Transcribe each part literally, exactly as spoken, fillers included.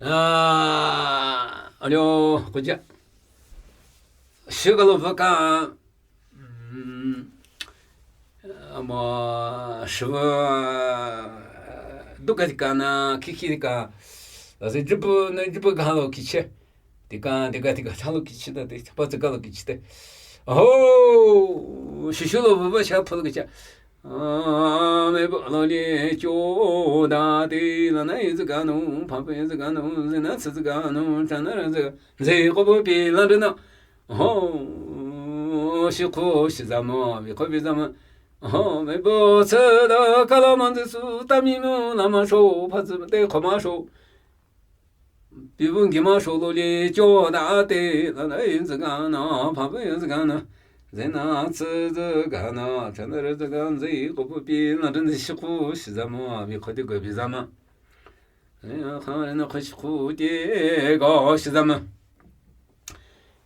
ཨ་ཨ་ལོ་ཀོ་ཅ། ཤི་ག་ལོ་བ་ཀ། ཨ་མ་ཤི་བ་དུ་ཀ་དི་ཀ་ན་ཁི་ཁི་དི་ཀ། ཨ་ཟེ་ཇི་པུ་ནེ་ཇི་པུ་ག་ལོ་ཀི་ཆེ། དི་ཀ་དི་ཀ་དི་ཀ་ཆ་ལོ་ཀི་ཆེ་ད་དེ་ཆ་པ་ཙི་ཀ་ལོ་ཀི་ཆེ་ཏེ། ཨ་ཧོ། ཤི་ཤི་ལོ་བ་བ་ཤ་ཕུ་ལོ་ཀི་ཆ། ཨ་མེ་བོ་ལོ་ལེ་ཅོ་ད་ཏེ་ལ་ན་ཡི་ཟི་ག་ནོ་ཕ་པེ་ཟི་ག་ནོ་ཟི་ན་ཚི་ཟི་ག་ནོ་ཅ་ན་ར་ཟི་ཟི་ཀོ་བོ་པི་ལ་འདྲི་ན། ཧོ། ཤི་ཁོ་ཤི་ཟ་མོ་བི་ཁོ་བི་ཟ་མོ། ཧོ་མེ་བོ་ཚི་ད་ཀ་ལ་མ་འཛི་སུ་ཏ་མི་མོ་ལ་མ་ཤོ་ཕ་ཙི་ཏེ་ཁོ་མ་ཤོ། པི་བུ་གི་མ་ཤོ་ལོ་ལེ་ཅོ་ད་ཏེ་ལ་ན་ཡི་ཟི་ག་ནོ་ཕ་བུ་ཡི་ཟི་ག་ནོ་ཟི་ན་ཚི་ཟི་ག་ནོ་ཅ་ན་ར་ཟི་ག་ཟི་ཀོ་བོ་པི་ལ་འདྲི་ན་ཤི་ཁོ་ཤི་ཟ་མོ་བི་ཁོ་དི་གོ་བི་ཟ་མོ། ཨ་ཁ་རེ་ན་ཁོ་ཤི་ཁོ་ཏེ་གོ་ཤི་ཟ་མོ།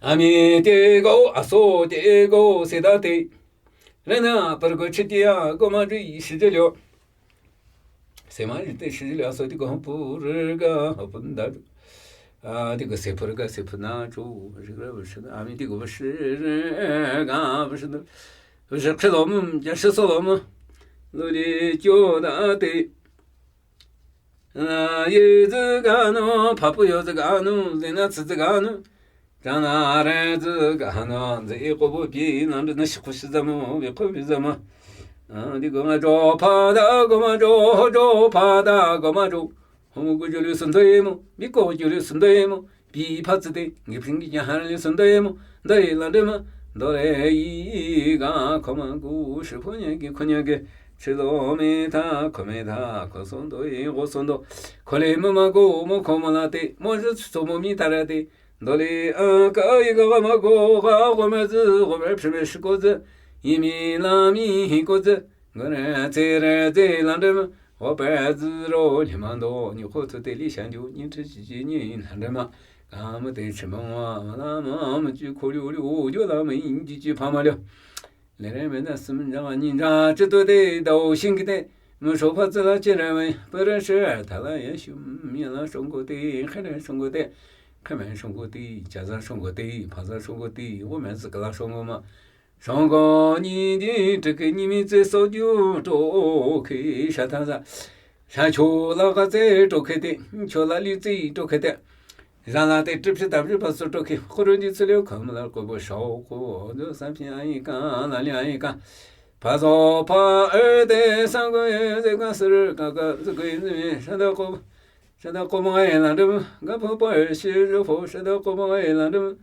ཨ་མི་ཏེ་གོ་ཨ་སོ་ཏེ་གོ་སེ་ད་ཏེ། རེ་ན་པར་གོ་ཆི་ཏི་ཡ་གོ་མ་ཏི་ཤི་ཇི་ལོ། སེ་མ་ཡི་ཏེ་ཤི་ཇི་ལོ་ཨ་སོ་ཏི་གོ་ཧ་པུ་རི་ག་ཧ་པུ་ན་ད། ཨ་ཏི་གོ་སེ་ཕུ་རི་ག་སེ་ཕུ་ན་ཅུ་རི་ག་བ་ཤི་ན་ཨ་མི་ཏི་གོ་བ་ཤི་རི་ག་བ་ཤི་ན། བ་ཤི་ཁྲི་ལོ་མུ་ཡ་ཤི་སོ་ལོ་མུ། ལོ་ལེ་ཅོ་ད་ཏེ། ཡི་ཟི་ག་ནོ་ཕ་པུ་ཡོ་ཟི་ག་ནོ་ཟི་ན་ཚི་ཟི་ག་ནོ་ཅ་ན་ར་ཟི་ག་ནོ་ཟི་ཨི་ཀོ་བོ་པི་ན་འདྲི་ན་ཤི་ཁོ་ཤི་ཟ་མོ་བི་ཁོ་བི་ཟ་མོ། ཨ་ཏི་གོ་མ་ཅོ་ཕ་ད་གོ་མ་ཅོ་ཧོ་ཅོ་ཕ་ད་གོ་མ་ཅོ། ཧོ་མོ་གོ་ཅོ་ལི་སུན་ཏོ་ཨི་མོ་མི་ཀོ་ཅོ་ལི་སུན་ཏོ་ཨི་མོ། པི་ཕ་ཙི་ཏེ་ངི་ཕིང་གི་ཀྱང་ཧ་ར་ལི་སུན་ཏོ་ཨི་མོ། འདི་ཡི་ལ་འདྲི་མ་འདོ་རེ་ཡི་ག་ཁོ་མ་གུ་ཤི་ཕོ་ཉེ་གི་ཁོ་ཉེ་གི་ཆི་ལོ་མེ་ཐ་ཁོ་མེ་ཐ་ཁོ་སོང་དོ་ཡི་གོ་སོང་དོ། ཁོ་ལེ་མི་མ་གོ་མོ་ཁོ་མོ་ལ་ཏེ་མོ་ཞི་ཚོ་མོ་མི་ཐ་ར་ཏེ་འདོ་ལེ་ཨ་ཀ་ཡི་ག་ག་མ་གོ་ག་གོ་མེ་ཙི་གོ་མེ་ཕྱི་མེ་ཤི་གོ་ཙི་ཡི་མི་ལ་མི་ཧི་གོ་ཙི། གོ་ར་ཙེ་ར་ཙེ་ལ་འདྲི་མ། འོ་པ་ཙི་རོ་ཉི་མ་འདོ་ཉི་ཁོ་ཐུ་ཏེ་ལི་ཤ་འཇུ་ཉི་ཁྲི་ཅི་ཅི་ཉི་ལ་འདྲི་མ། ག་མ་ཏེ་ཆི་མ་ཝ་ལ་མ་མ་ཅི་ཁོ་ལུ་ལུ་འཇོ་ལ་མ་ཡིན་ཅི་ཅི་ཕ་མ་ལུ། ལེ་རེ་མེ་ན་སི་མ་འཇ་ཉི་འཇ་ཅི་ཏོ་ཏེ་དའོ་ཤིང་གི་ཏེ་མི་ཧྲོ་ཕ་ཙི་ལ་ཅི་ར་མེ་པ་ར་ཤ་ཐ་ལ་ཡ་ཤུ་མི་ལ་ཧྲོང་གོ་ཏེ་ཁ་ར་ཧྲོང་གོ་ཏེ་ཁ་མེ་ཧྲོང་གོ་ཏེ་ཅ་ཟ་ཧྲོང་གོ་ཏེ་ཕ་ཟ་ཧྲོང་གོ་ཏེ་འོ་མེ་ཟི་ཀ་ལ་ཧྲོང་གོ་མ། ཧྲོང་གོ་ཉི་དི་ཏྲི་ཀི་ཉི་མི་ཙེ་སོ་ཇུ་ཏྲོ་ཁེ་ཤ་ཐ་ཟ། ཤ་ཆོ་ལ་ག་ཙེ་ཏྲོ་ཁེ་ཏེ་ཆོ་ལ་ལི་ཙེ་ཏྲོ་ཁེ་ཏེ། ཟ་ལ་ཏེ་ཏྲི་ཕྱི་ཏ་ཕྱི་ཕ་སུ་ཏྲོ་ཁེ་ཁོ་རུ་ཉི་ཚི་ལེ་ཁོ་མ་ལ་ཀོ་བོ་ཤོ་ཁོ་ཛོ་ས་ཕི་ཨ་ཡི་ཀ་ལ་ལི་ཨ་ཡི་ཀ། ཕ་ཟོ་ཕ་ཨེ་ཏེ་ས་གོ་ཡེ་ཟེ་ཀ་སི་རི་ཀ་ཀ་ཟི་གོ་ཡེ་ཟི་མེ་ཤ་ད་ཀོ་བོ། ཤ་ད་ཀོ་མ་ཡེ་ལ་འདྲི་མ། ག་ཕོ་པ་ཡེ་ཤི་རུ་ཕོ་ཤ་ད་ཀོ་མ་ཡེ་ལ་འདྲི་མ།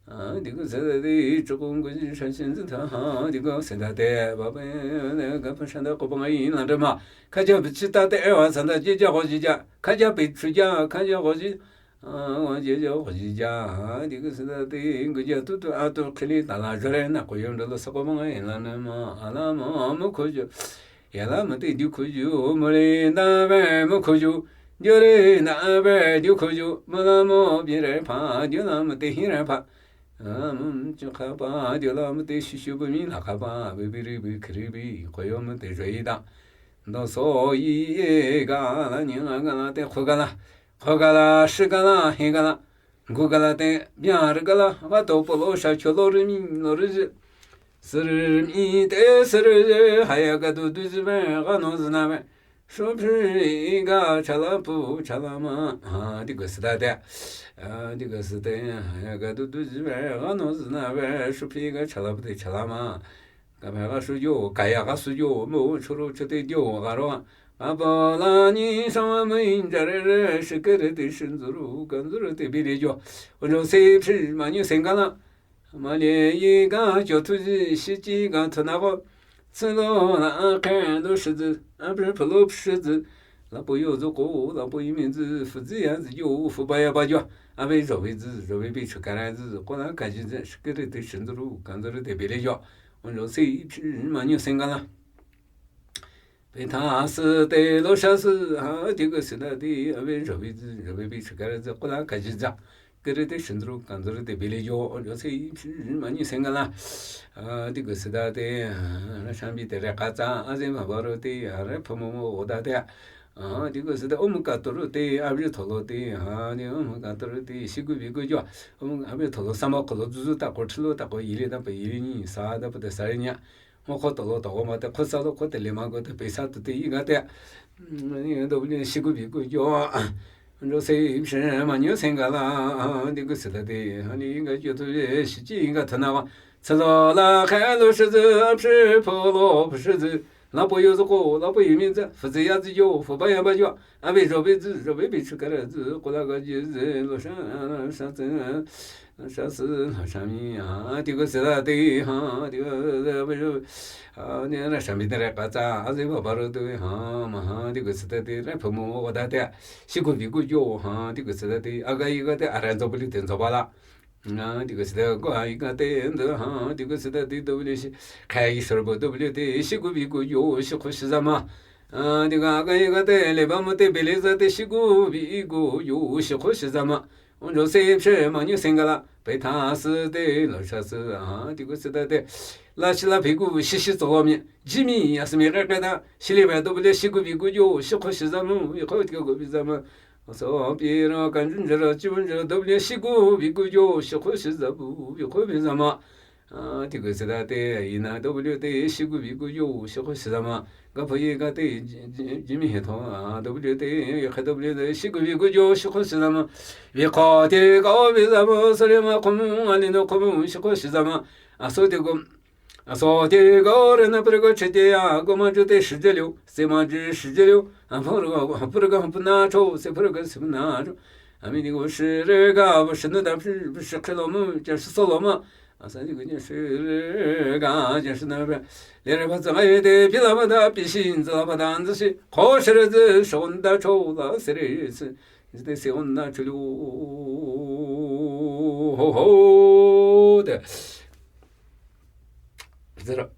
ཨ་དི་གུ་ཟེ་ད་དི་ཅོ་ཀོང་གུ་ཇི་ཤ་ཤིན་ཛི་ཐ་ཧ་དི་གུ་ཟེ་ད་ཏེ་བ་པེ་ག་ཕོ་ཤ་ད་ཀོ་མ་ཡེ་ལ་འདྲི་མ། ཁ་ཇ་བི་ཅི་ད་ཏེ་ཨེ་བ་ས་ད་ཇི་ཇ་ཧོ་ཇི་ཇ་ཁ་ཇ་བི་ཆུ་ཇ་ཁ་ཇ་ཧོ་ཇི། ཨ་ཝ་ཇི་ཇ་ཧོ་ཇི་ཇ་ཨ་དི་གུ་ཟེ་ད་དི་གུ་ཇ་ཏུ་ཏུ་ཨ་ཏུ་ཁི་ལི་ད་ལ་ཇོ་རེ་ན་ཀོ་ཡོ་འདྲི་ལོ་ས་ཀོ་མ་ཡེ་ལ་འདྲི་མ། ཨ་ལ་མ་མ་ཁོ་ཇོ། ཡ་ལ་མ་ཏེ་ཇུ་ཁུ་ཇུ་མོ་རེ་ན་བེ་མོ་ཁུ་ཇུ། ཇོ་རེ་ན་བེ་ཇུ་ཁུ་ཇུ། མོ་ལ་མོ་བི་རེ་ཕ་ཇོ་ལ་མ་ཏེ་ཧི་རེ་ཕ། ཨ་མོ་ཅུ་ཁ་པ་ཇོ་ལ་མ་ཏེ་ཤུ་ཤུ་བུ་མི་ལ་ཁ་པ་བི་བི་རི་བི་ཁི་རི་བི་ཁོ་ཡོ་མ་ཏེ་ཇོ་ཡི་ད། འདོ་སོ་ཡི་ག་ལ་ཉི་ལ་ག་ལ་ཏེ་ཁོ་ག་ལ། ཁོ་ག་ལ་ཤི་ག་ལ་ཧི་ག་ལ། གུ་ག་ལ་ཏེ་བྱ་རི་ག་ལ་བ་ཏོ་པོ་ལོ་ཤ་ཁྱོ་ལོ་རི་མི་ལོ་རི་ཇི། སི་རི་མི་ཏེ་སི་རི་ཧ་ཡ་ག་དུ་དུ་ཇི་བེ་ག་ནོ་ཟི་ན་བེ། ཤོ་ཕི་ག་ཆ་ལ་པུ་ཆ་ལ་མ། ཨ་དི་ག་སི་ད་ཏེ། ཨ་དི་ག་སི་ཏེ་ཧ་ཡ་ག་དུ་དུ་ཇི་བེ་ག་ནོ་ཟི་ན་བེ་ཤོ་ཕི་ག་ཆ་ལ་པུ་ཏེ་ཆ་ལ་མ། ཀ་བེ་ག་སུ་ཇོ་ཀ་ཡ་ག་སུ་ཇོ་མོ་ཆོ་རོ་ཆོ་ཏེ་ཇོ་ག་རོ། ཨ་པ་ལ་ཉི་ཤང་བ་མི་ཡིན་ཇ་རེ་རེ་ཤི་ཀི་རི་ཏི་ཤི་ཛུ་རུ་ཀ་ཛུ་རུ་ཏི་བི་ལི་ཇོ། འོ་ཇོ་སེ་ཕྱི་མ་ཉུ་སེང་ག་ལ། མ་ལེ་ཡི་ག་ཇོ་ཐུ་ཇི་ཤི་ཅི་ག་ཐུ་ན་གོ། ཚི་ལོ་ལ་ཨ་ཁེ་ལོ་ཤི་ཛི་ཨ་པི་ཕུ་ལོ་ཕི་ཤི་ཛི། ལ་པོ་ཡོ་ཛུ་ཀོ་ལ་པོ་ཡི་མི་ཛི་ཧྥུ་ཛི་ཡ་ཛི་ཇོ་ཧྥུ་པ་ཡ་པ་ཇོ། ཨ་བེ་ཇོ་བེ་ཛི་ཇོ་བེ་བེ་ཆུ་ཀ་ར་ཛི་ཀོ་ལ་ཀ་ཇི་ཛི་ཤི་ཀི་རི་ཏི་ཤི་ཛུ་རུ་ཀ་ཛུ་རུ་ཏི་བི་ལི་ཇོ། འོ་ཇོ་སེ་ཕྱི་མ་ཉུ་སེང་ག་ལ། བེ་ཐ་སི་ཏེ་ལོ་ཤ་སི་ཧ་དི་གུ་སི་ད་དི་ཨ་བེ་ཇོ་བེ་ཛི་ཇོ་བེ་བེ་ཆུ་ཀ་ར་ཛི་ཀོ་ལ་ཀ་ཇི་ཛ་ཀི་རི་ཏི་ཤི་ཛུ་རུ་ཀ་ཛུ་རུ་ཏི་བི་ལི་ཇོ། འོ་ཇོ་སེ་ཕྱི་མ་ཉུ་སེང་ག་ལ། ཨ་དི་གུ་སི་ད་ཏེ་ཨ་ཤམ་བི་ཏེ་རེ་ཀ་ཙ་ཨ་ཟེ་མ་བ་རོ་ཏེ་ཨ་རེ་ཕུ་མོ་མོ་འོ་ད་ཏེ། ཨ་དེ་གོ་སི་ད་ཨོ་མ་ཀ་ཏོ་རུ་ཏེ་ཨ་བི་ཐོ་ལོ་ཏེ་ཧ་ནི་ཨོ་མ་ཀ་ཏོ་རུ་ཏེ་ཤི་གུ་བི་གུ་ཇོ། ཨོ་མ་ཨ་བི་ཐོ་ལོ་ས་མ་ཁོ་ལོ་ཛུ་ཛུ་ཏ་ཀོ་ཁྲི་ལོ་ཏ་ཀོ་ཡི་ལི་ད་པ་ཡི་ལི་ཉི་ས་ད་པ་ཏེ་ས་རི་ཉ། ཨོ་ཁོ་ཏོ་ལོ་ཏོ་གོ་མ་ཏེ་ཁོ་ས་ལོ་ཁོ་ཏེ་ལེ་མ་གོ་ཏེ་པེ་ས་ཏུ་ཏེ་ཡི་ག་ཏེ། ཨ་ནི་ཏོ་བི་ལི་ཤི་གུ་བི་གུ་ཇོ། འགྲོ་སེ་ཡིབ་ཤེ་མ་ཉོ་སེང་ག་ལ་དེ་གོ་སི་ད་ཏེ་ཧ་ནི་ཡི་ག་ཇོ་ཏུ་ཡེ་ཤི་ཅི་ཡི་ག་ཐ་ན་བ། ཚ་ལ་ལ་ཁ་ལོ་ཤི་ཛི་ཨ་ཕྱི་ཕོ་ལོ་ཕོ་ཤི་ཛི། ལ་པོ་ཡོ་ཛི་ཀོ་ལ་པོ་ཡི་མི་ཛི་ཧྥུ་ཛི་ཡ་ཛི་ཡོ་ཧྥུ་བ་ཡ་བ་ཡོ། ཨ་བི་རོ་བི་ཛི་རོ་བི་བི་ཆུ་ཀ་ར་ཛི་ཀོ་ལ་ག་ཇི་ཛི་ལོ་ཤ་ཤ་ཙི་ཤ་སི་ལོ་ཤ་མི་ཨ་དེ་གོ་སི་ད་ཏེ་ཧ་དེ་གོ་ཨ་ནི་ར་ཤ་མི་ཏེ་ར་ཀ་ཙ་ཨ་ཛི་བ་བ་རོ་ཏུ་ཧ་མ་ཧ་དེ་གོ་སི་ད་ཏེ་ར་ཕུ་མོ་བ་ད་ཏེ་ཤི་གུ་བི་གུ་ཇོ་ཧ་དེ་གོ་སི་ད་ཏེ་ཨ་ག་ཡི་ག་ཏེ་ཨ་ར་ཛོ་བི་ལི་ཏེ་ཛོ་བ་ལ། ཨ་དེ་གོ་སི་ད་གོ་ཨ་ཡི་ག་ཏེ་འདི་ཧ་དེ་གོ་སི་ད་ཏེ་ཏོ་བི་ལི་ཤི་ཁ་ཡི་ཤོར་བོ་ཏོ་བི་ལི་ཏེ་ཤི་གུ་བི་གུ་ཇོ་ཤི་ཁོ་ཤི་ཛ་མ། ཨ་དེ་ག་ཨ་ག་ཡི་ག་ཏེ་ལེ་བ་མོ་ཏེ་བེ་ལེ་ཛ་ཏེ་ཤི་གུ་བི་གུ་ཇོ་ཤི་ཁོ་ཤི་ཛ་མ། འོ་འགྲོ་སེ་ཕྱེ་མ་ཉུ་སེང་ག་ལ་པེ་ཐ་སི་ཏེ་ལོ་ཤ་སི་ཨ་དེ་གོ་སི་ད་ཏེ་ལ་ཤི་ལ་བི་གུ་ཤི་ཤི་ཙོ་ལོ་མི་ཇི་མི་ཡ་སི་མི་ཀ་ཀ་ད་ཤི་ལེ་བ་ཏོ་བི་ལི་ཤི་གུ་བི་གུ་ཇོ་ཤི་ཁོ་ཤི་ཛ་མ་བི་ཁོ་ཏེ་གོ་བི་ཛ་མ། སོ་པི་ར་ཀན་ཇུན་ཇ་ར་ཅི་བུན་ཇ་ར་དོབ་ལེ་ཤི་གུ་བི་གུ་ཇོ་ཤི་ཁོ་ཤི་ཛ་བུ་བི་ཁོ་བི་ཛ་མ། ཨ་དེ་གོ་སི་ད་ཏེ་ཡི་ན་དོབ་ལེ་ཏེ་ཤི་གུ་བི་གུ་ཇོ་ཤི་ཁོ་ཤི་ཛ་མ། ག་ཕོ་ཡི་ག་ཏེ་ཇི་མི་ཧེ་ཐོ་ཨ་དོབ་ལེ་ཏེ་ཡི་ཁ་དོབ་ལེ་ཏེ་ཤི་གུ་བི་གུ་ཇོ་ཤི་ཁོ་ཤི་ཛ་མ། བི་ཁོ་ཏེ་ག་བི་ཛ་མ་སོ་རེ་མ་ཁོ་མུ་ཨ་ལི་ནོ་ཁོ་མུ་ཤི་ཁོ་ཤི་ཛ་མ། ཨ་སོ་ཏེ་གོ། ཨ་སོ་ཏེ་གོ་རེ་ན་པར་གོ་ཆེ་ཏེ་ཡ་གོ་མ་ཇུ་ཏེ་ཤི་ཇེ་ལེའུ་སེ་མ་ཇུ་ཤི་ཇེ་ལེའུ་ཨ་ཕོ་ར་ག་ཨ་ཕོ་ར་ག་ཧ་པུ་ན་ཆོ་སེ་ཕོ་ར་ག་སེ་ཕུ་ན་ཆོ། ཨ་མི་ནི་གོ་ཤི་རེ་ག་བ་ཤི་ནུ་ད་ཕི་ཤི་ཁེ་ལོ་མུ་ཅ་ཤི་སོ་ལོ་མ། ཨ་ས་ནི་གོ་ཉི་ཤི་རེ་ག་ཅ་ཤི་ན་བེ་ལེ་རེ་བ་ཙ་ཡེ་ཏེ་ཕི་ལ་བ་ད་པི་ཤི་ཛ་ལ་བ་ད་ཛ་ཤི་ཁོ་ཤི་རེ་ཛི་ཤོ་ན་ད་ཆོ་ལ་སེ་རེ་སི། ཏེ་སེ་འོ་ན་ཆུ་ལུ་ཧོ་ཧོ་ཏེ་ཟེར།